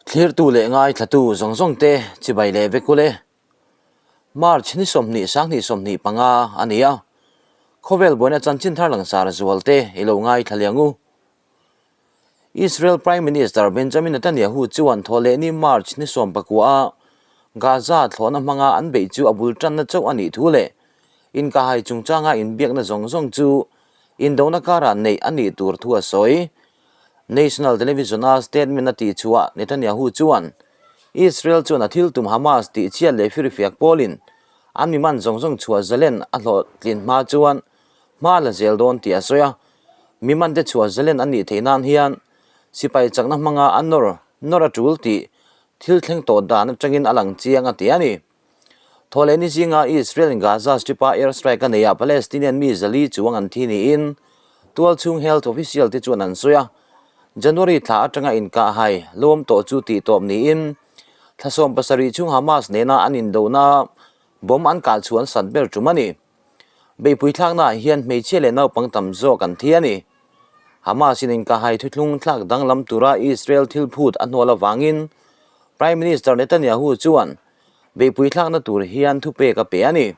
Thlirtu leh ngaithlatu zawng zawng te chibai leh vek ule. March ni 20 sanghnih 25 a ni a, khawvel buaina chanchin thar langsar zual te i lo ngaithla liang u. Israel Prime Minister Benjamin Netanyahu chuan thawhlehni March ni 19 a Gaza thlawhna hmanga an beih chu a bul tanna chauh a nih thu leh inkahhai chungchanga inbiakna zawng zawng chu indona karah neih a nih tur thu a sawi. National Television-a statement a tih chhuah Netanyahu chuan Israel chuan a thil tum Hamas tih chhiat leh firfiak pawlin an mi man zawng zawng chhuah zalen a hlawhtlin hma chuan hma la zel dawn tih a sawi a. Mi mante chhuah zalen an nih theih nan hian sipai chakna hmanga a nawr nawr a tul tih thil thleng tawh dan atangin a lang chiang a ti a ni. Thawhlehni zinga Israel in Gaza Strip-a air strike a neihah Palestinian mi zali chuang an thi niin tualchhung health official te chuan an sawi a. January thla atanga inkahhai lawm tawh chu tih tawp niin thla 17 chhung Hamas nena an indona bomb an kah chhuah an sat ber tum a ni. Beihpui thlaknaah hian hmeichhia leh naupang tam zawk an thi a ni. Hamas in inkahhai thuthlung thlak danglam tura Israel thil phut a hnual avangin Prime Minister Netanyahu chuan beihpui thlakna tur hian thupek a pe a ni.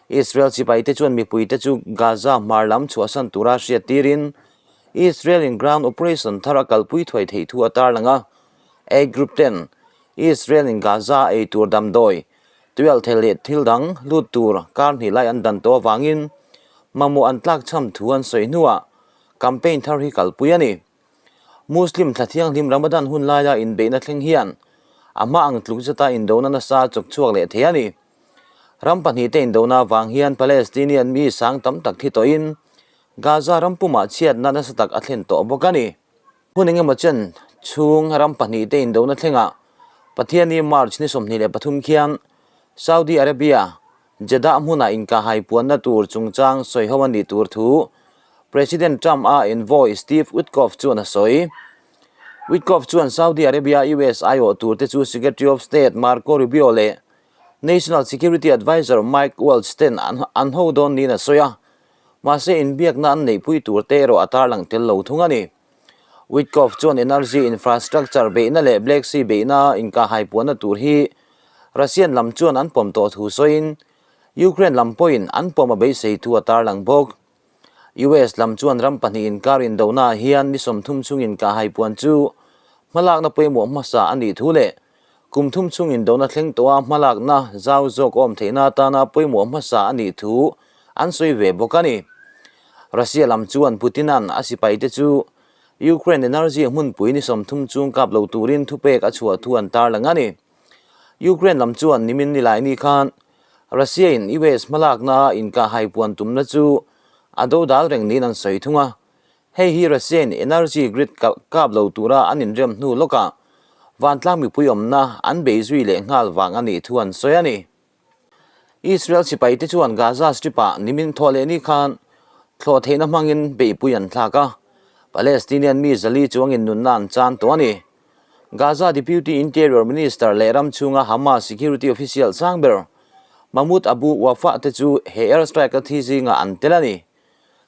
Israel sipaite chuan mipuite chu Gaza hmar lam chhuahsan tura hriat tirin Israel in ground operation thar a kalpui thuai theih thu a tarlang a. Aid group ten Israel in Gaza ei tur damdawi Tuialhthei leh thil dang lut tur kar hnih lai an dan tawh avangin mamawh an tlak chham thu an sawi hnuah campaign thar hi kalpui a ni. Muslim thla thianghlim Ramadan hun laia inbeihna thleng hian a hma ang tluk zeta indona nasa chawk chhuak leh thei a ni. Ram pahnihte indona avang hian Palestinian mi sang tam tak thi tawhin Gaza ram pumah chhiatna nasa tak a thlen tawh bawk a ni. Hun engemaw chen chhung ram pahnihte indona thlengah Pathianni March ni 23 khian Saudi Arabia, Jeddah hmunah inkahhai puanna tur chungchang sawiho a nih tur thu President Trump-a envoy Steve Witkoff chuan a sawi. Witkoff chuan Saudi Arabia US aiawh turte chu Secretary of State Marco Rubio leh National Security Adviser Mike Waltz ten an ho dawn niin a sawi a, mahse inbiakna an neihpui turte erawh a tarlang tel lo thung a ni. Witkoff chuan energy infrastructure beihna leh Black Sea beihna inkahhai puanna tur hi Russian lam chuan an pawm tawh thu sawiin Ukraine lam pawhin an pawm a beisei thu a tarlang bawk. US lam chuan ram pahnih inkar indonaah hian ni 30 chhung inkahhai puan chu hmalakna pawimawh hmasa a nih thu leh kum thum chhung indona thleng tawha hmalakna zau zawk awm theihna atana pawimawh hmasa a nih thu an sawi ve bawk a ni. Russia lam chuan Putin-a'n a sipaite chu Ukraine energy hmunpui ni 30 chung kap lo turin thupek a chhuah thu an tarlang a ni. Ukraine lam chuan nimin nilaini khan Russia-in US hmalakna inkahhai puan tumna chu a dodal reng niin an sawi thung a. Hei hi Russia-in energy grid kap lo tura an inrem hnu lawkah vantlang mipui awmna an bei zui leh nghal vang a nih thu an sawi a ni. Israel sipaite chuan Gaza Strip-ah nimin thawh leh ni khan thlawh theihna hmangin beihpui an thlak a, Palestinian mi zali chuangin nunna an chan tawh a ni. Gaza Deputy Interior Minister leh ram chhunga Hamas security official sang ber Mahmoud Abu Wafa te chu he air strike-a thi zingah an tel a ni.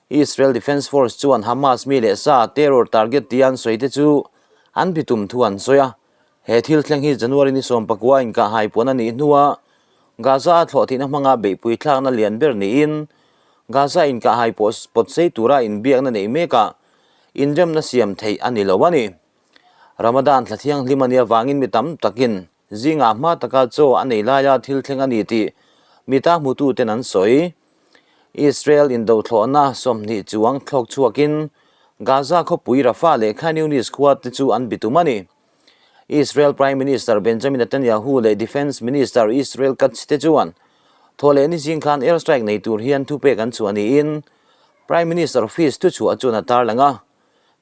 Israel Defense Force chuan Hamas mi leh sa terror target tia an sawi te chu an bitum thu an sawi a. He thil thleng hi January ni 19 inkahhai puan a nih hnua Gaza a thlawh theihna hmanga beihpui thlakna lian ber niin Gaza inkahhai pawt sei tura inbiakna neih mekah inremna siam theih a ni lo a ni. Ramadan thla thianghlim a nih avangin mi tam takin zingah hma taka chaw a nei laia thil thleng a ni tih mi ta hmututen an sawi. Israel indothlawhna 20 chuang thlawk chhuakin Gaza khawpui Rafah leh Khan Yunis khua te chu an bitum a ni. Israel Prime Minister Benjamin Netanyahu leh Defence Minister Israel Katz te chuan thawhleh ni zing khan air strike nei tur hian thupek an chhuah niin Prime Minister office thuchhuah chuan a tarlang a.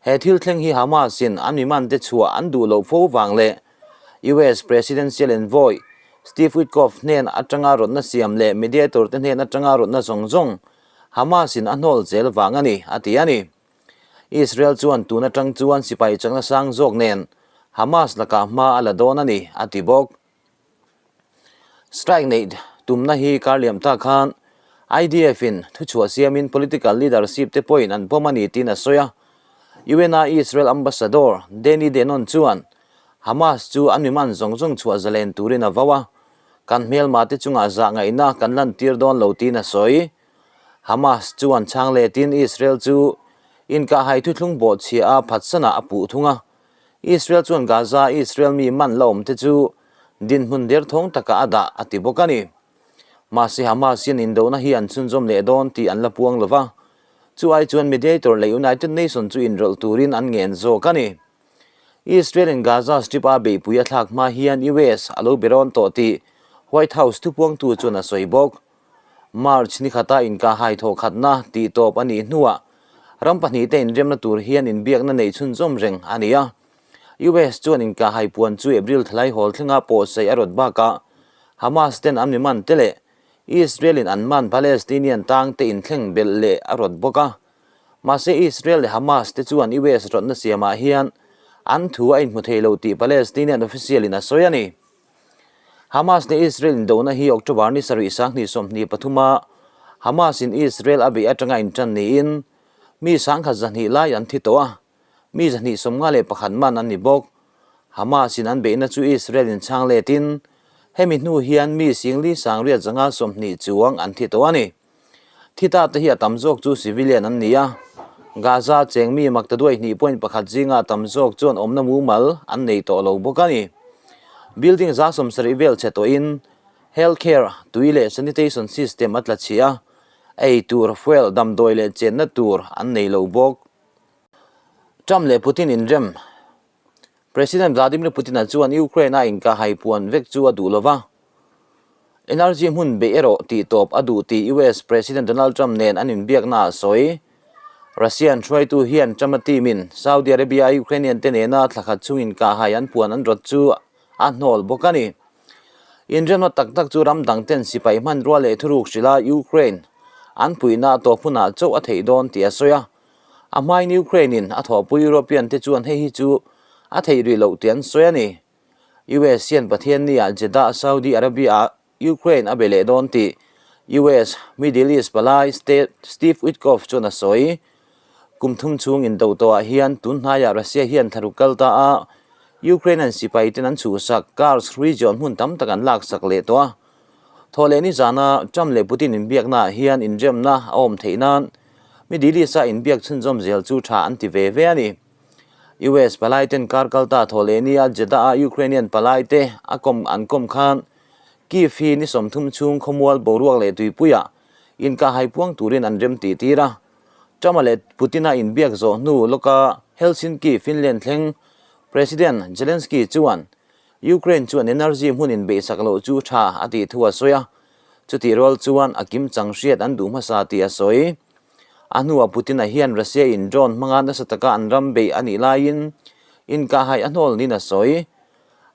He thil thleng hi Hamas in an miman te chhuah an duh loh fo vang leh US Presidential Envoy Steve Witkoff hnen atanga rawtna siam leh mediator te hnen atanga rawtna zawng zawng Hamas in a hnawl zel vang a ni, a ti a ni. Israel chuan tun atang chuan sipai chakna sang zawk nen Hamas lakah hma a la dawn a ni, a ti bawk. Strike neih tumna hi kar liam ta khan IDF in thuchhuah siamin political leadership te pawhin an pawm a ni tiin a sawi a. UN-a Israel Ambassador Danny Danon chuan Hamas chu an mi man zawng zawng chhuah zalen turin a vau a, kan hmelma te chungah zah ngaihna kan lantir dawn lo tiin a sawi. Hamas chuan chhang letin Israel chu inkahhai thuthlung bawhchhia a phatsanah a puh thung a. Israel chuan Gaza Israel mi man la awm te chu dinhmun derthawng takah a dah a ti bawk a ni. Mahse Hamas hian indona hi an chhunzawm leh dawn tih an la puang lo va, chu ai chuan mediator leh United Nation chu inrawlh turin an ngen zawk a ni. Israel in Gaza Strip a beihpui a thlak hma hian US a lo be rawn tawh tih White House thupuangtu chuan a sawi bawk. March ni khata inkahhai thawhkhatna tih tawp a nih hnuah ram pahnihte inremna tur hian inbiakna neih chhunzawm reng a ni a. US chuan inkahhai puan chu April thalai hawl thlenga pawhsaih a rawt bakah Hamas ten an mi man te leh Israel in an man Palestinian tang te inthleng belh leh a rawt bawk a. Mahse Israel leh Hamas te chuan US rawtna siamah hian an thu a inhmu thei lo tih Palestinian official in a sawi a ni. Hamas leh Israel indona hi October ni sarih 2023 a Hamas in Israel a beih atanga intan niin mi sangkhat zahnih lai an thi tawh a, mi zahnih 51 man an ni bawk. Hamas in an beihna chu Israel in chhang letin hemi hnu hian mi singli sangriat zanga 20 chuang an thi tawh a ni. Thi ta te hi a tam zawk chu civilian an ni a, Gaza cheng mi maktaduai hnih point pakhat zinga a tam zawk chuan awmna mumal an nei tawh lo bawk a ni. Building 70 vel chhe tawhin health care, tui leh sanitation system a tla chhi a, ei tur, fuel, damdawi leh chenna tur an nei lo bawk. Trump leh Putin inrem President Vladimir Putin-a chuan Ukraine-a inkahhai puan vek chu a duh lo va, energy hmun beih erawh tih tawp a duh tih US President Donald Trump nen an inbiakna a sawi. Russian hruaitu hian Trump-a team-in Saudi Arabia-a Ukrainian te nena thla khat chhung inkahhai an puan an rawt chu a hnawl bawk a ni. Inremna tak tak chu ram dang ten sipai hmanrua leh thuruk hrilha Ukraine an puihna a tawp hunah chauh a theih dawn tih a sawi a. A hmain Ukraine-in a thawhpui European te chuan hei hi chu a theih rih loh tih an sawi a ni. US hian Pathianni-ah Jeddah, Saudi Arabia-ah Ukraine a be leh dawn tih US Middle East palai Steve Witkoff chuan a sawi. Kum thum chhung indo tawhah hian tun hnaiah Russia hian thlaruk kal ta a, Ukraine an sipai ten an chhuhsak Kursk region hmun tam tak an laksak leh tawh a. Thawhleh ni zana Trump leh Putin inbiaknaah hian inremna a awm theih nan Middle East-a inbiak chhunzawm zel chu tha an ti ve ve a ni. US palaiten kar kalta thawhleh nia Jeddah-a Ukrainian palaite a kawm an kawm khan Kyiv hi ni 30 chhung khawmual boruak leh tuipuiah inkahhai puang turin an rem tih tir a. Trump-a leh Putin-a inbiak zawh hnu lawka Helsinki, Finland thleng President Zelensky chuan Ukraine chuan energy hmun inbeihsak loh chu tha a tih thu a sawi a, chutih rual chuan a kim chang hriat an duh hmasa tih a sawi. A hnuah Putin-a hian Russia-in drone hmanga nasa taka an ram beih a nih laiin inkahhai a hnawl niin a sawi.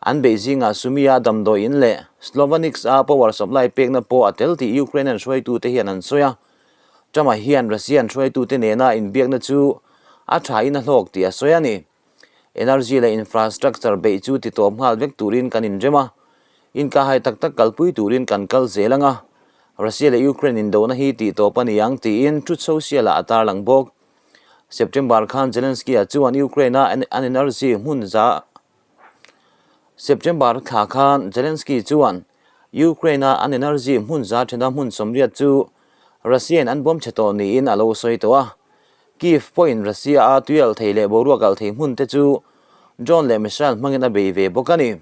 An beih zingah Sumy-a damdawi in leh Slovyansk-a power supply pekna pawh a tel tih Ukrainian hruaitute hian an sawi a. Trump-a hian Russian hruaitute nena inbiakna chu a thain a hlawk tih a sawi a ni. Energy leh infrastructure beih chu ti tawp nghal vek turin kan inrem a, inkahhai tak tak kalpui turin kan kal zel ang a, Russia leh Ukraine indona hi tih tawp a ni ang tiin Truth Social-ah a tarlang bawk. September khan Zelensky-a chuan Ukraine-a an energy hmun za September thla khan Zelensky chuan Ukraine-a an energy hmun za thena hmun 80 chu Russia-in an bawm chhe tawh niin a lo sawi tawh a. Kyiv pawhin Russia-a tuialh thei leh boruak alh thei hmun te chu drone leh missile hmangin a bei ve bawk a ni.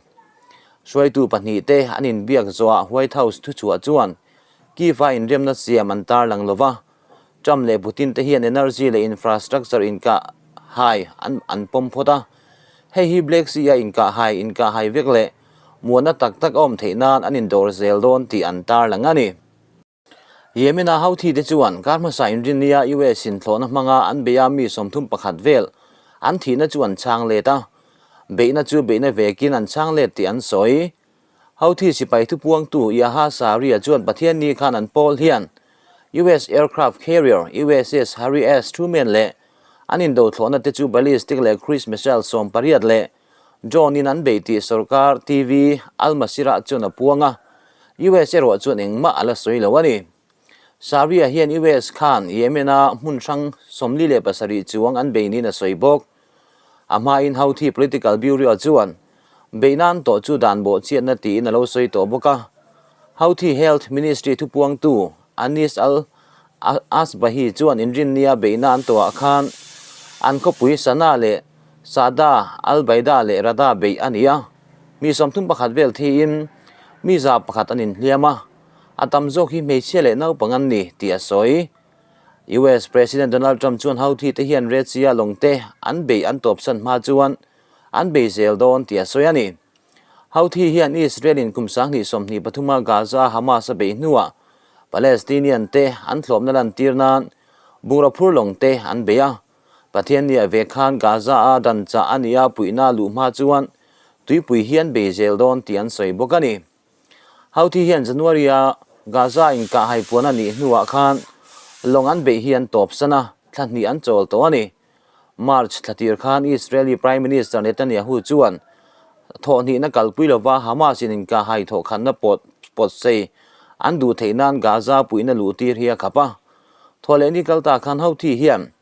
Hruaitu pahnih te an inbiak zawhah White House thuchhuah chuan Kyiv-a inremna siam an tarlang lo va, Trump leh Putin te hian energy leh infrastructure inkah hai an an pawm phawt a. Hei hi Black Sea-a inkah hai inkah hai vek leh muanna tak tak a awm theih nan an indawr zel dawn tih an tarlang a ni. Yemen-a Houthi te chuan kar hmasa inrinnia US in thlawhna hmanga an beih a mi 31 vel an thihna chu an chhang let a, beihna chu beihna vekin an chhang let tih an sawi. Houthi sipai thupuangtu Yahya Sarea chuan Pathianni khan an pawl hian US aircraft carrier USS Harry S Truman leh an indo thlawhna te chu ballistic leh cruise missile 18 leh Drone in an bei tih sorkar TV Al Masirah chuan a puang a, US erawh chuan engmah a la sawi lo a ni. Sharia hian US khan Yemen-a hmun hrang 47 chuang an bei niin a sawi bawk. A hmain Houthi Political Bureau chuan Beihna an tawh chu dan bawhchiatna tiin a lo sawi tawh bawk a. Houthi Health Ministry thupuangtu Anis Al Asbahi chuan inrinnia beihna an tawhah khan an khawpui Sanaa leh Saada, Al Baida leh Rada beih a ni a. Mi 31 vel thiin mi 100 an inhliam a, a tam zawk hi hmeichhia leh naupang an ni tih a sawi. US President Donald Trump chuan Houthi te hian Red Sea-a lawng te an beih an tawpsan hma chuan an bei zel dawn tih a sawi a ni. Houthi hian Israel-in kum 2023-a Gaza Hamas a beih hnuah Palestinian te an thlawpna lantir nan bungraw phur lawng te an bei a. Pathiannia ve khan Gaza-a dan chah a nia puihna luh hma chuan tuipui hi an bei zel dawn tih an sawi bawk a ni. Houthi hian January-a Gaza inkahhai puan a nih hnuah khan lawng an beih hi an tawpsan a, thla hnih an chawl tawh a ni. March thla tir khan Israeli Prime Minister Netanyahu chuan thawhhnihna kalpui lova Hamas-in inkahhai thawhkhatna pawt pawt sei an duh theih nan Gaza puihna luh tir hi a khap a. Thawhlehni kal ta khan Houthi hian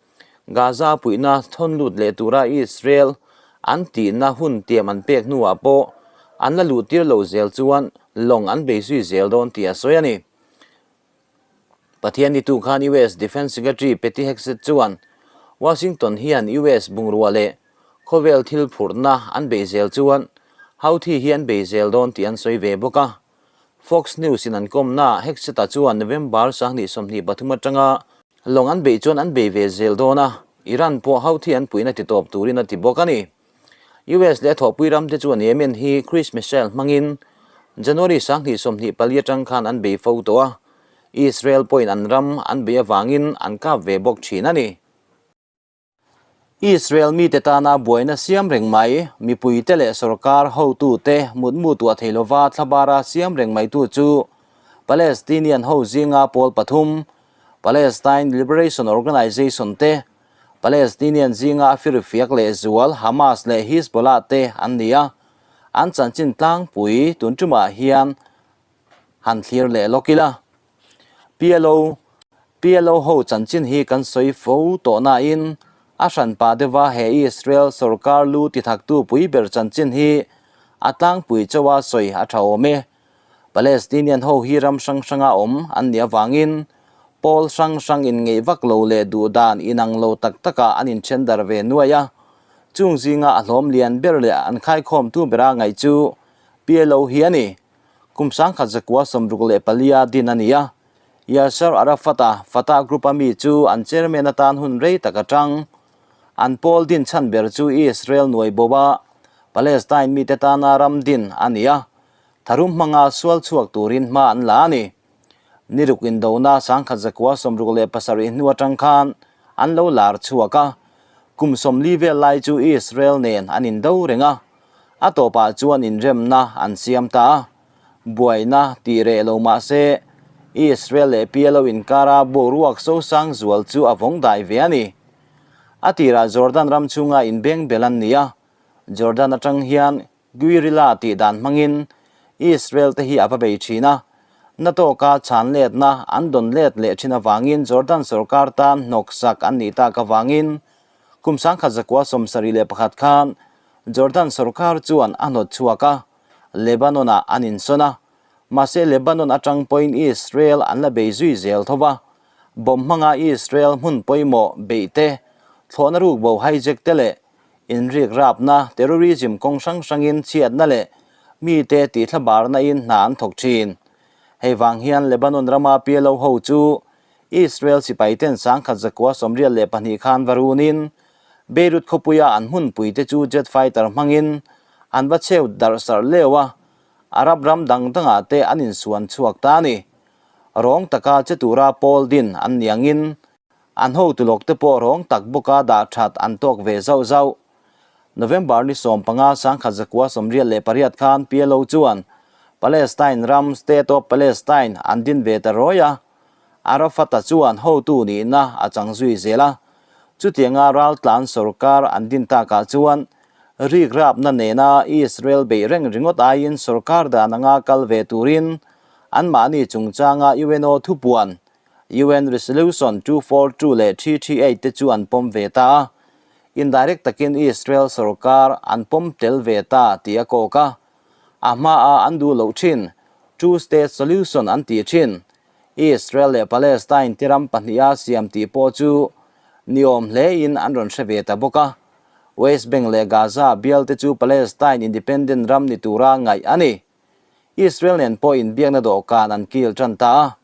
Gaza puihna thawn lut leh tura Israel an tihna hun tiam an pek hnuah pawh an la luh tir lo zel chuan lawng an bei zui zel dawn tih a sawi a ni. Pathian nitu khan US Defence Secretary Pete Hegseth chuan Washington hian US bungrua leh khawvel thil phurhna an bei zel chuan Houthi hi an bei zel dawn tih an sawi ve bawk a. Fox News in an kawmna Hegseth-a chuan November 2023 atanga lawng an beih chuan an bei ve zel dawn a, Iran pawh Houthi an puihna titawp turin a ti bawk a ni. US leh a thawhpui ramte chuan Yemen hi Cruise missile hmangin January 2024 atang khan an bei fo tawh a, Israel pawhin an ram an bei avangin an kap ve bawk thin a ni. Israel mite tana buaina siam reng mai, mipuite leh sorkar hotute mutmu tuah thei lova thlabara siam reng maitu chu Palestinian ho zinga pawl pathum, Palestine Liberation Organization te, Palestinian zinga a firfiak leh zual Hamas leh Hizbollah te an ni a, an chanchin tlangpui tun tumah hian han thlir leh lawk ila. PLO, PLO ho chanchin hi kan sawi fo tawh nain a hranpa deuha he Israel sorkar lu tithaktu pui ber chanchin hi a tlangpui chauha sawi a tha awm e. Palestinian ho hi ram hrang hranga awm an nih avangin pawl hrang hrang inngeih vak lo leh duh dan inang lo tak takah an inthen dar ve nuai a. Chung zinga a hlawm lian ber leh an khaikhawmtu bera ngaih chu PLO hi a ni. Kum 1964 din a ni a, Yasser Arafat-a Fatah Group-a mi chu an chairman atan hun rei tak a tang. An pawl din chhan ber chu Israel nuai bo a, Palestine mite tana ram din a ni a, tharum hmanga sual chhuak turin hma an la a ni. Ni ruk indona 1967 hnu atang khan an lo lar chhuak a, kum 40 vel lai chu Israel nen an indo reng a, A tawpah chuan inremna an siam ta a, buaina tih reh lo mah se Israel leh PLO inkara boruak sosang zual chu a vawng dai ve a ni. A tirah Jordan ram chhunga inbeng bel an ni a, Jordan atang hian guerrilla tih dan hmangin Israel te hi a va bei thin a, na tawka chhan letna an dawn let leh thin avangin Jordan sorkar tan hnawksak an nih tak avangin kum 1971 khan Jordan sorkar chuan a hnawt chhuak a, Lebanon-ah an insawn a. Mahse Lebanon atang pawhin Israel an la bei zui zel tho va, bomb hmanga Israel hmun pawimawh beih te, thlawhna ruk bo hijack te leh inrik rapna, terrorism, kawng hrang hrangin chhiatna leh mite tihthlabarna in hna an thawk thin. Hei vang hian Lebanon rama PLO ho chu Israel sipaiten 1982 khan va runin Beirut khawpuia an hmunpuite chu jet fighter hmangin an va cheu darh sarh leu a, Arab ram dang dangah te an insuan chhuak ta a ni. Rawng taka che tura pawl din an ni angin an hotu lawk te pawh rawng tak bawka dah that an tawk ve zauh zauh. November ni 15 1988 khan PLO chuan Palestine ram State of Palestine an din ve ta rawi a, Arafat-a chuan hotu nihna a chang zui zel a, chutianga raltlan sorkar an din takah chuan rikrapna nena Israel beih reng ringawt aiin sorkar dan anga kal ve turin anmahni chungchanga UNO thupuan UN Resolution 242 leh 338 te chu an pawm ve ta a. Indirect takin Israel sorkar an pawm tel ve ta tih a kawk a, a hmaa an duh loh thin Two State Solution an tih thin Israel leh Palestine te ram pahniha siam tih pawh chu niawm hlein an rawn hre ve ta bawk a. West Bank leh Gaza bial te chu Palestine independent ram ni tura ngaih a ni. Israel nen pawh inbiakna dawhkan an kil tan ta a.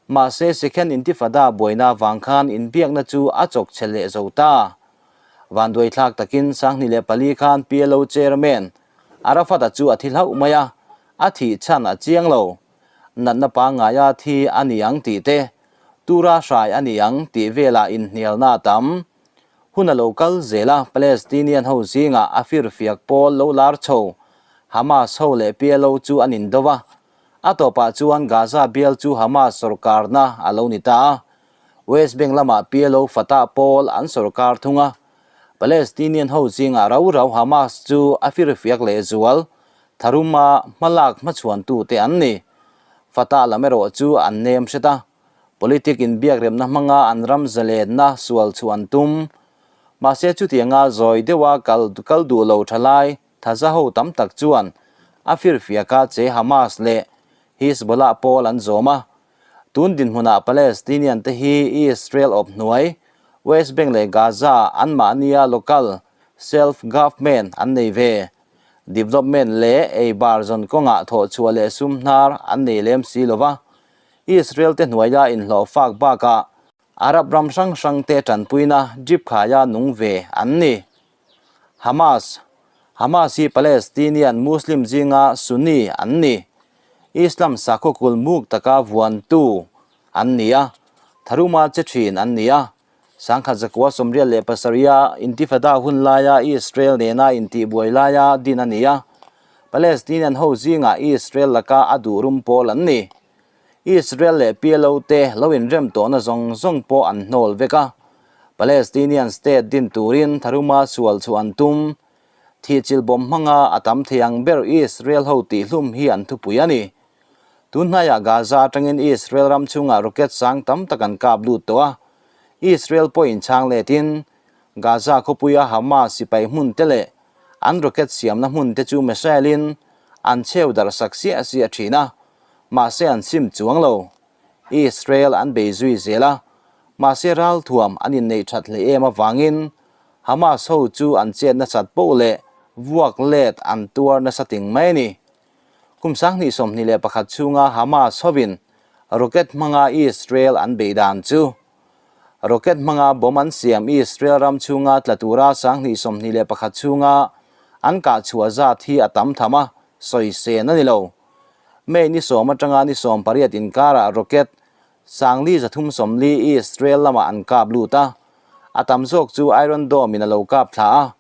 Mahse Second Intifada buaina vang khan inbiakna chu a chawk chhe leh zo ta. Vanduaithlak takin 2004 khan PLO Chairman Arafat-a chu a thi hlauh mai a, a thih chhan a chiang lo. Natna pangngaia thi a ni ang tih te, tura hrai a ni ang tih velah inhnialna a tam. Hun a lo kal zel a, Palestinian ho zingah a firfiak pawl lo lar chho, Hamas ho leh PLO chu an indo a. A tawpah chuan Gaza bial chu Hamas sawrkarna a lo ni ta a. West Bank lamah PLO Fatah pawl an sawrkar thung a. Palestinian ho zingah rau rau Hamas chu a firfiak lehzual, tharuma hmalak hmachhuantute an ni. Fatah lam erawh chu an nem hret a. Politic inbiakremna hmanga an ram zalenna sual chhuah an tum. Mahse chutianga zawi deuha kal kal duh lo tha lai thaza ho tam tak chuan a firfiaka che Hamas leh Hizbollah pawl an zawm a. Tun dinhmunah Palestinian te hi Israel awp hnuai, West Bank leh Gaza anmahnia local self-government an nei ve. Development leh ei bar zawn kawngah thawhchhuah leh sum hnar an nei lem si lo va. Israel te hnuaia inhlawh fak bakah Arab ram hrang hrang te tanpuina drip khaia nung ve an ni. Hamas Hamas hi Palestinian Muslim zinga Sunni an ni. Islam sakhaw kul muk taka vuantu an ni a, tharuma che thin an ni a. 1987 Intifada hun laia Israel nena intihbuai laia din a ni a, Palestinian ho zingah Israel laka a duh rum pawl an ni. Israel leh PLO te lo inrem tawhna zawng zawng pawh an hnawl vek a, Palestinian state din turin tharuma sual chhuah an tum. Thihchilh bawm hmanga a tam thei ang ber Israel ho tihhlum hi an thupui a ni. Tun hnaiah Gaza atangin Israel ram chhungah rocket sang tam tak an kap lut tawh a, Israel pawhin chhang letin Gaza khawpuia Hamas sipai hmun te leh an rocket siamna hmun te chu missile in an cheu darh sak siah siah thin a, mahse an sim chuang lo. Israel an bei zui zel a, mahse ralthuam an inneih that hle em avangin Hamas ho chu an chet nasat poh leh vuak let an tuar nasa ting mai a ni. Kum 2021 chhunga Hamas hovin rocket hmanga Israel an beih dan chu rocket hmanga bomb an siam Israel ram chhunga tla tura 2021 chhunga an kah chhuah zat hi a tam tham a, sawi sen a ni lo. May ni sawm atanga ni 18 inkarah rocket 4340 Israel lamah an kap lut a, a tam zawk chu Iron Dome in a lo kap thla a.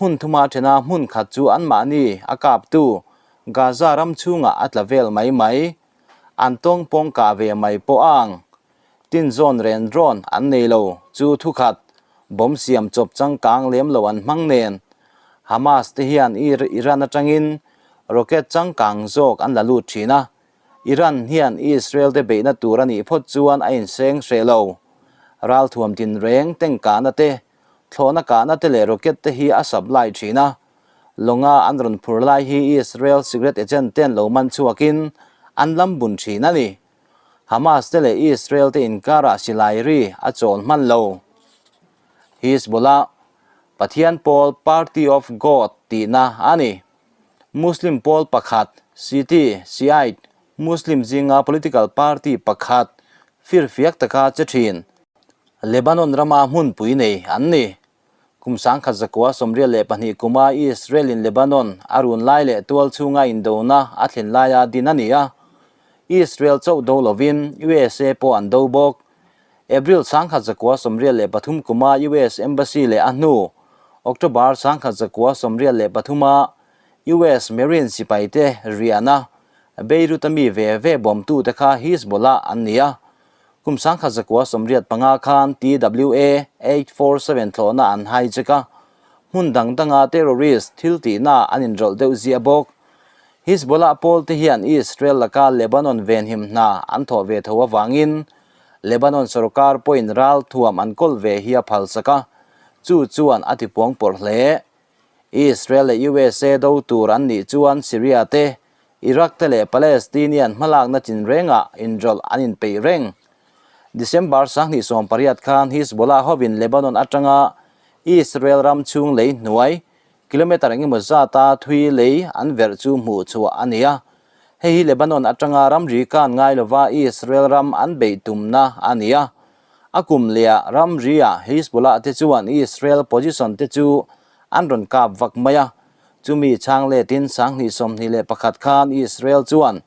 Hmun thuma thena hmun khat chu anmahni a kaptu Gaza ram chhungah a tla vel mai mai. An tawng pawng kah ve mai pawh a ang. Tin zawn ren rawn an nei lo chu thukhat bomb siam chawp changkang lem lo an hmang nen. Hamas te hian Iran atangin rocket changkang zawk an la lut thin a. Iran hian Israel te beihna tur a nih phawt chuan a inseng hreh lo. Ralthuam tinreng tengkahna te Thlawhna kahna te leh rocket te hi a supply thin a, lawnga an rawn phur lai hi Israel secret agent ten lo man chhuakin an lam bun thin a ni. Hamas te leh Israel te inkarah silai ri a chawl hman lo. Hizbollah, Pathian pawl Party of God tihna a ni. Muslim pawl pakhat, Shiite, Shiite, Muslim zinga political party pakhat firfiak taka che thin. Lebanon rama hmunpui nei an ni. Kum 1982 kuma Israel-in Lebanon a run lai leh tual chhunga indona a thlen laia din a ni a. Israel chauh do lovin USA pawh an do bawk. April 1993 kuma US Embassy leh a hnu October 1993 a US Marine sipaite riahna Beirut-a mi ve ve bawmtute kha Hizbollah an ni a. Kum 1985 khan TWA 847 thlawhna an hijack a, hmun dang danga terrorist thil tihna an inrawlh deuh ziah bawk. Hizbollah pawl te hian Israel laka Lebanon venhim hna an thawh ve tho avangin Lebanon sorkar pawhin ral thuam an kawl ve hi a phalsak a. Chu chuan a tipuang pawrh hle. Israel leh USA do tur an nih chuan Syria te, Iraq te leh Palestinian hmalakna chinrengah inrawlh an inpeih reng. December 2018 khan Hizbollah hovin Lebanon atanga Israel ram chhung lei hnuai kilometre engemaw zata thui lei an verh chu hmuh chhuah a ni a. Hei hi Lebanon atanga ramri kan ngai lova Israel ram an beih tumna a ni a. A kum lehah ramri-ah Hizbollah te chuan Israel position te chu an rawn kap vak mai a. Chumi chhang letin 2021 khan Israel chuan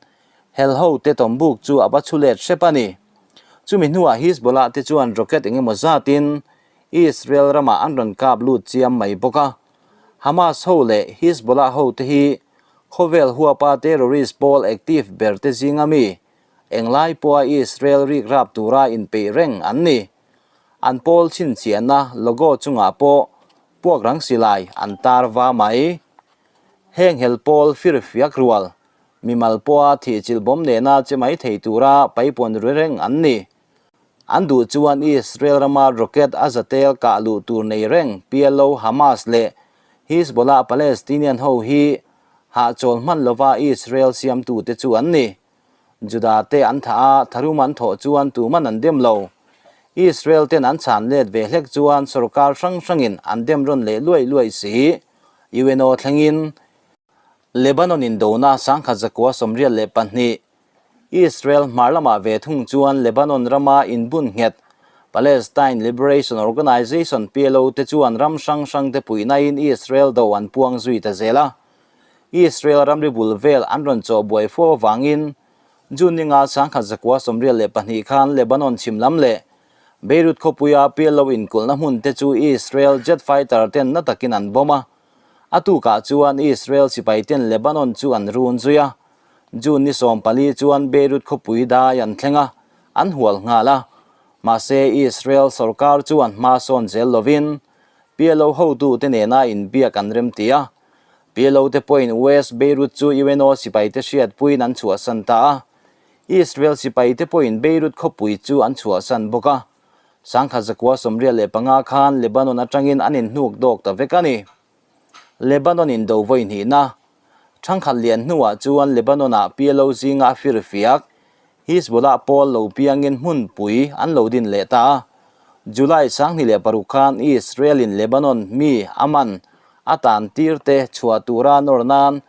Hel ho te tawmbuk chu a va chhu let hrep a ni. Chumi hnuah Hizbollah te chuan rocket engemaw zatin Israel ramah an rawn kap lut chiam mai bawk a. Hamas ho leh Hizbollah ho te hi khawvel huapa terrorist pawl active ber te zinga mi englai pawha Israel rik rap tura inpeih reng an ni. An pawl chhinchhiahna logo chungah pawh puak rang silai an tar va mai. Heng hel pawl firfiak rual Mimal pawha thihchilh bawm nena che mai thei tura paipawn ri reng an ni. An duh chuan Israel rama rocket a zatel kah luh tur nei reng PLO, Hamas leh Hizbollah Palestinian ho hi hahchawl hman lova Israel siamtute chu an ni. Juda te an thah a, tharum an thawh chuan tuman an dem lo. Israel ten an chhan let ve hlek chuan sorkar hrang hrangin an dem rawn leh luai luai si. UNO thlengin Lebanon indona 1982, Israel hmar lamah ve thung chuan Lebanon rama inbun nghet Palestine Liberation Organization, PLO, te chuan ram hrang hrang te puihnain Israel do an puang zui ta zel a. Israel ramri bul vel an rawn chawh buai fo avangin June ninga 1982 khan Lebanon chhim lam leh Beirut khawpuia PLO inkulhna hmun te chu Israel jet fighter ten na takin an bomb a. A tukah chuan Israel sipaiten Lebanon chu an run zui a, June ni 14 chuan Beirut khawpui dai an thleng a, an hual nghal a. Mahse, Israel sorkar chuan hma sawn zel lovin PLO hotute nena inbiak an remti a. PLO te pawhin West Beirut chu UNO sipaite hriatpuiin an chhuahsan ta a. Israel sipaite pawhin Beirut khawpui chu an chhuahsan bawk a. 1985 khan Lebanon atangin an inhnuk dawk ta vek a ni. Lebanon in do vawi hnihna thangkhat lian hnuah chuan Lebanon-ah PLO zinga a firfiak Hizbollah pawl lo piangin hmunpui an lo din leh ta a. July 26 khan Israel-in Lebanon mi a man a tan tir te chhuah tura nawr nan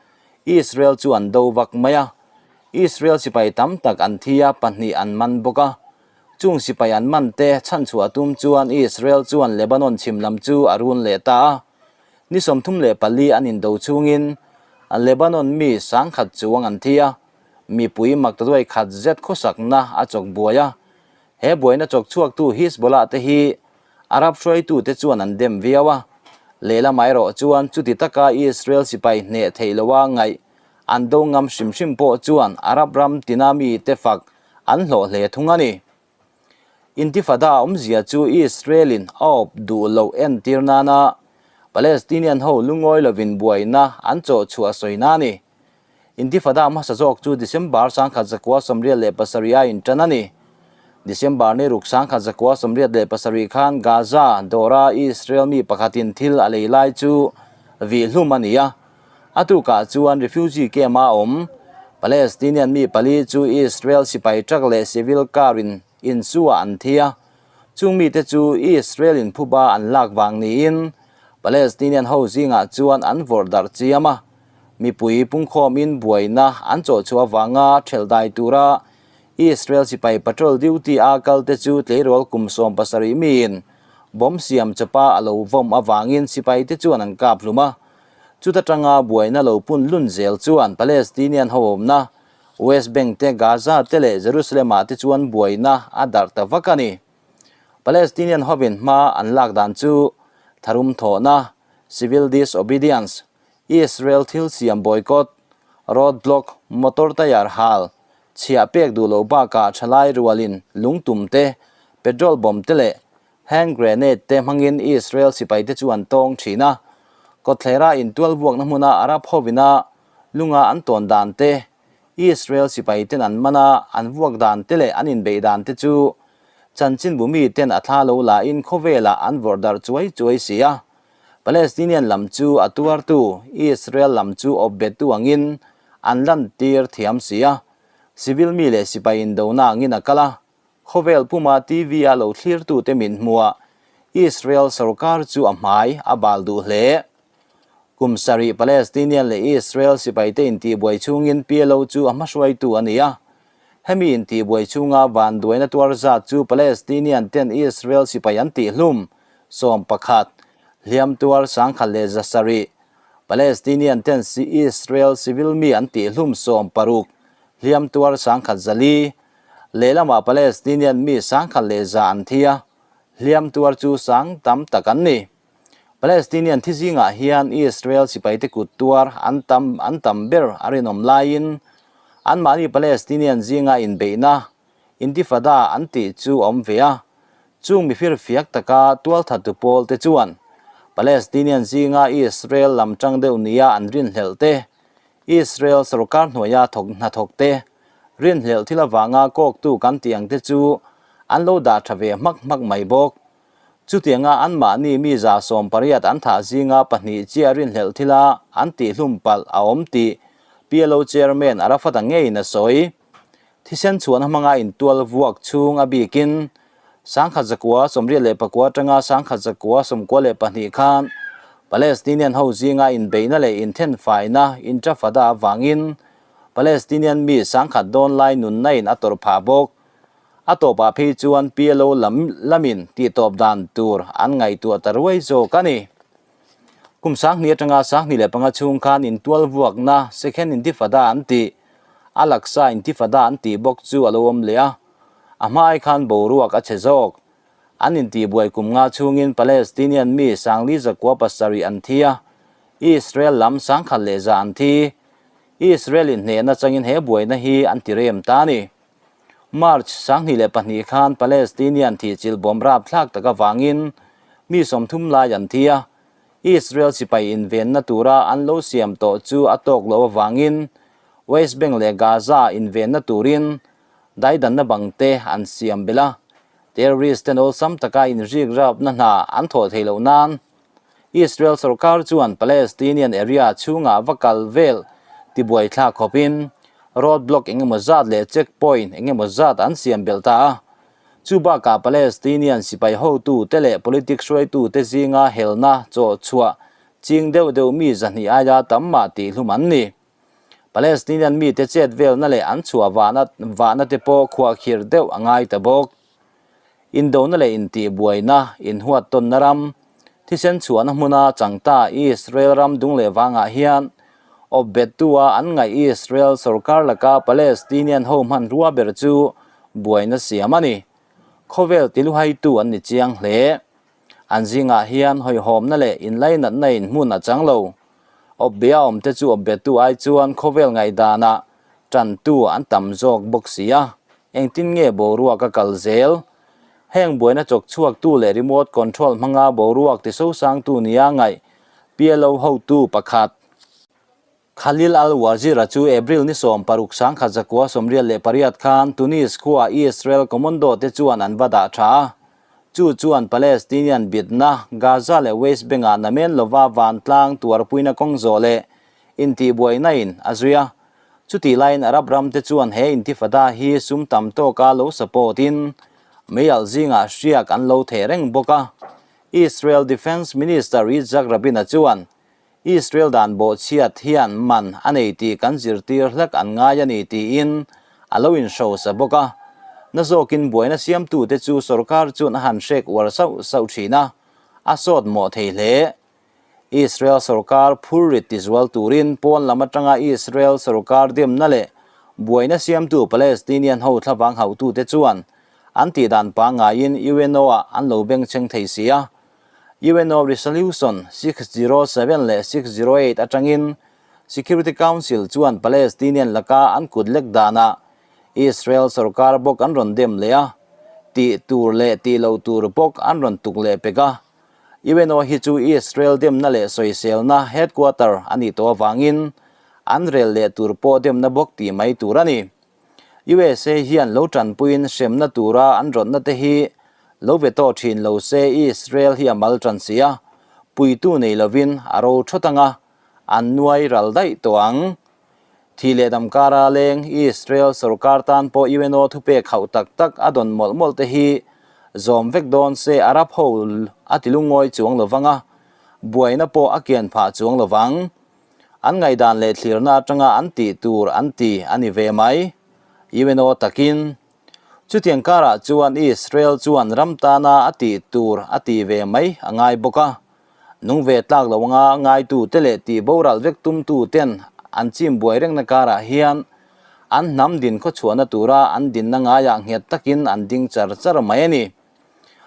Israel chu an do vak mai a. Israel sipai tam tak an thi a, pahnih an man bawk a. Chung sipai an man te chhanchhuah tum chuan Israel chuan Lebanon chhim lam chu a run leh ta a. Ni 34 an indo chungin Lebanon mi 10,000 chuang an thi a, mipui maktaduai khat zet khawsakna a chawk buai a. He buaina chawk chhuaktu Hizbollah te hi Arab hruaitute chuan an dem viau a. Lehlamah erawh chuan chuti taka Israel sipai hneh theih loa ngaih an do ngam hrim hrim pawh chuan Arab ram tina mite fak an hlawh hle thung a ni. Intifada awmzia chu Israel-in a awp duh loh entir nana Palestinian ho lungawi lovin buaina an chawh chhuah sawina a ni. Intifada hmasa zawk chu December 1987 a intan a ni. December ni ruk 1987 khan Gaza dawra Israel mi pakhatin thil a lei lai chu vih hlum a ni a. A tukah chuan refugee camp-a awm Palestinian mi pali chu Israel sipai truck leh civil car-in insuah an thi a. Chung mite chu Israel-in phuba an lak vang niin Palestinian ho zingah chuan an vawrh darh chiam a. Mipui pungkhawmin buaina an chawh chhuah avanga thelh dai tura Israel sipai patrol duty-a kalte chu tleirawl kum 17 miin bomb siam chawpa a lo vawm avangin sipaite chuan an kap hlum a. Chuta tanga buaina lo pun lun zel chuan Palestinian ho awmna West Bank te, Gaza te leh Jerusalem-ah te chuan buaina a darh ta vak a ni. Palestinian hovin hma an lak dan chu tharum thawhna, civil disobedience, Israel thil siam boycott, road block, motor tyre hal, chhiah pek duh loh bakah thalai rualin lungtum te, petrol bomb te leh Hand grenade te hmangin Israel sipaite chu an tawng thin a, kawtthlera intual vuakna hmuna Arab hovina lunga an tawn dan te, Israel sipaiten an man a, an vuak dan te leh an inbeih dan te chu Chanchinbu miten a thla lo lain khawvelah an vawrh darh chuai chuai si a. Palestinian lam chu a tuartu, Israel lam chu awpbettu angin an lantir thiam si a. Civil mi leh sipai indona angin a kal a. Khawvel puma TV-a lo thlirtute min hmuah Israel sorkar chu a hmai a bal duh hle. Kum sarih Palestinian leh Israel sipaite intihbuai chhungin PLO chu a hmahruaitu a ni a. Hemi intihbuai chhunga vanduaina tuar zat chu Palestinian ten Israel sipai an tihhlum 11, hliam tuar 1160, Palestinian ten Israel civil mi an tihhlum 60, hliam tuar 1104, lehlamah Palestinian mi 1100 an thi a, hliam tuar chu sang tam tak an ni. Palestinian thi zingah hian Israel sipaite kut tuar an tam an tam ber a rinawm laiin anmahni Palestinian zinga inbeihna Intifada an tih chu a awm ve a. Chung mifir fiak taka tualthattu pawl te chuan Palestinian zinga Israel lam tang deuh nia an rinhlelh te, Israel sorkar hnuaia thawk hnathawk te, rinhlelh thil avanga kawktu kan tih ang te chu an lo dah tha ve hmak hmak mai bawk. Chutianga anmahni mi 80 an thah zinga pahnih chiah rinhlelh thila an tihhlum palh a awm tih PLO Chairman Arafat-a ngeiin a sawi. Thisen chhuahna hmanga intual vuak chhung a bikin 1989 atanga 1992 khan Palestinian ho zinga inbeihna leh inthenfaina Intifada avangin Palestinian mi 10,000 dawn lai nunna in a tawrh phah bawk. A tawpah phei chuan PLO lam lamin tihtawp dan tur an ngaihtuah ta ruai zawk a ni. Kum 2000 atanga 2005 chhung khan intual vuakna Second Intifada an tih, Al-Aqsa Intifada an tih bawk chu a lo awm leh a, a hma ai khan boruak a chhe zawk. An intihbuai kum nga chhungin Palestinian mi 4907 an thi a, Israel lam 1100 an thi. Israel inhnehna changin he buaina hi an ti rem ta a ni. March 2002 khan Palestinian thihchilh bawm rapthlak tak avangin mi 30 lai an thi a, Israel sipai invenna tura an lo siam tawh chu a tawk loh avangin West Bank leh Gaza invenna turin daidanna bang te an siam belh a, terrorist ten awlsam taka inrikrapna hna an thawh theih loh nan Israel sorkar chuan Palestinian area chhungah va kal vel tibuaithlak khawpin road block engemaw zat leh check point engemaw zat an siam belh ta a. Chu bakah Palestinian sipai hotu te leh politic hruaitu te zinga helna chawh chhuah ching deuh deuh mi 200 aia tam mah tihhlum an ni. Palestinian mite chet velna leh an chhuah vahna vahna te pawh khuahkhirh deuh a ngai ta bawk. Indona leh intihbuaina, inhuat tawnna ram, thisen chhuahna hmuna changta Israel ram dung leh vangah hian awpbettua an ngaih Israel sorkar laka Palestinian ho hmanrua ber chu buaina siam a ni. Khawvel tiluhaitu an ni chiang hle. An zingah hian hawihhawmna leh inlainatna in hmun a chang lo. Awpbeh a awmte chu awpbettu ai chuan khawvel ngaihdanah tantu an tam zawk bawk si a, engtin nge boruak a kal zel? Heng buaina chawk chhuaktu leh remote control hmanga boruak tisosangtu nia ngaih PLO hotu pakhat Khalil al-Wazir-a chu April ni 16 1988 khan Tunis khua Israel commando te chuan an va dah tha a. Chu chuan Palestinian bitna Gaza leh West Bank-ah namen lova vantlang tuarpuina kawng zawh leh intihbuaina in a zui a. Chutih laiin Arab ram te chuan he intifada hi sum tam tawka lo support in meialh zingah hriak an lo theh reng bawk a. Israel Defence Minister Yitzhak Rabin-a chuan Israel dan bawhchhiat hian man a nei tih kan zirtir hlek an ngai a ni tiin a lo inhrosa bawk a. Na zawkin buaina siamtute chu sorkar chuan a han hrek uar sauh sauh thin a, a sawt mawh thei hle. Israel sorkar phurrit tizual turin pawn lam atanga Israel sorkar demna leh buaina siamtu Palestinian ho thlavang hauhtute chuan an tihdan pangngaiin UNO-ah an lo bengchheng thei si a. UNO Resolution 607 leh 608 atangin Security Council chuan Palestinian laka an kut lek danah Israel sorkar bawk an rawn dem leh a, tih tur leh tih loh tur bawk an rawn tuk leh pek a. UNO hi chu Israel demna leh sawiselna headquarter a nih tawh avangin an rel leh tur pawh demna bawk tih mai tur a ni. USA hian lo tanpuiin hremna tura an rawtna te hi lo ve tawh thin lo se Israel hi a mal tan si a, puitu nei lovin a ro thawt anga an nuai ral daih tawh ang. Thih leh dam kara leng Israel sorkar tan pawh UNO thupek hauh tak tak a dawn mawlh mawlh te hi zawm vek dawn se Arab ho a ti lungawi chuang lovang a, buaina pawh a kian phah chuang lovang. An ngaihdan leh thlirna atanga an tih tur an ti a ni ve mai. UNO takin chutiang karah chuan Israel chuan ram tana a tih tur a tih ve mai a ngai bawk a. Nung ve tlak lo anga ngaitute leh tih boral vek tumtuten an chim buai rengna karah hian an hnam din khawchhuahna tura an dinna ngaiah nghet takin an ding char char mai a ni.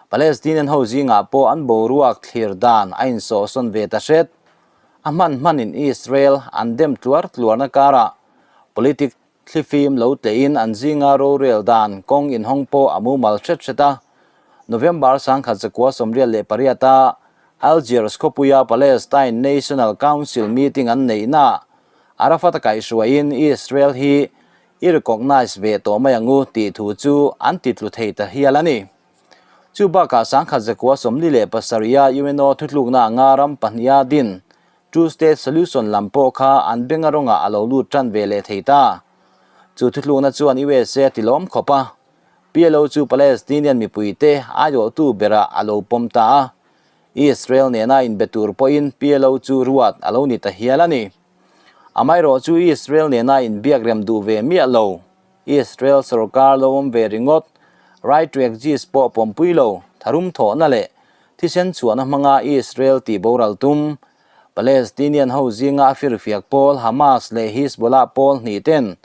Palestinian ho zingah pawh an boruak thlir dan a insawhsawn ve ta hret. A hman hmanin Israel an dem tluar tluarna karah politic thlifim lo tlehin an zinga rorel dan kawng inhawng pawh a mumal hret hret a. November 1988 a Algiers khawpuia Palestine National Council meeting an neihnaah Arafat a kaihhruaiin Israel hi i recognise ve tawh mai ang u tih thu chu an titlu thei ta hial a ni. Chu bakah 1947 a UNO thutlukna anga ram pahniha din Two State Solution lam pawh kha an benga rawngah a lo lut tan ve leh thei ta. Chu thutlukna chuan USA a tilawm khawp a, PLO chu Palestinian mipuite aiawhtu berah a lo pawm ta a, Israel nena inbe tur pawhin PLO chu ruat a lo ni ta hial a ni. Amaherawh chu Israel nena inbiak rem duh ve miah lo. Israel sorkar lo awm ve ringawt, right to exist pawh pawmpui lo, tharum thawhna leh thisen chhuahna hmanga Israel tih boral tum, Palestinian ho zinga a firfiak pawl Hamas leh Hizbollah pawl hnih ten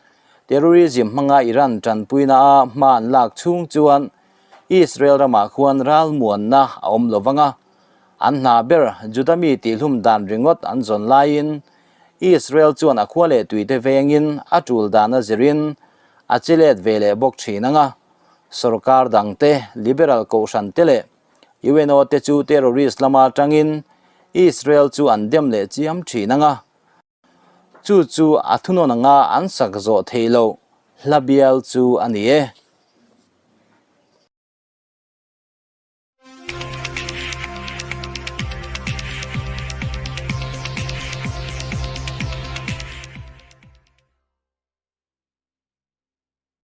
terrorism hmanga Iran tanpuina a hma an lak chhung chuan Israel ramah khuan ralmuanna a awm lo vang a, an hna ber Juda mi tihhlum dan ringawt an zawn laiin Israel chuan a khua leh tuite vengin a tul dan a zirin a chi let ve leh bawk thin ang a, sorkar dangte, liberal kohhran te leh UNO te chu terrorist lama tangin Israel chu an dem leh chiam thin ang a, chu chu a thunawn anga an sak zawh theih loh hla bial chu a ni e.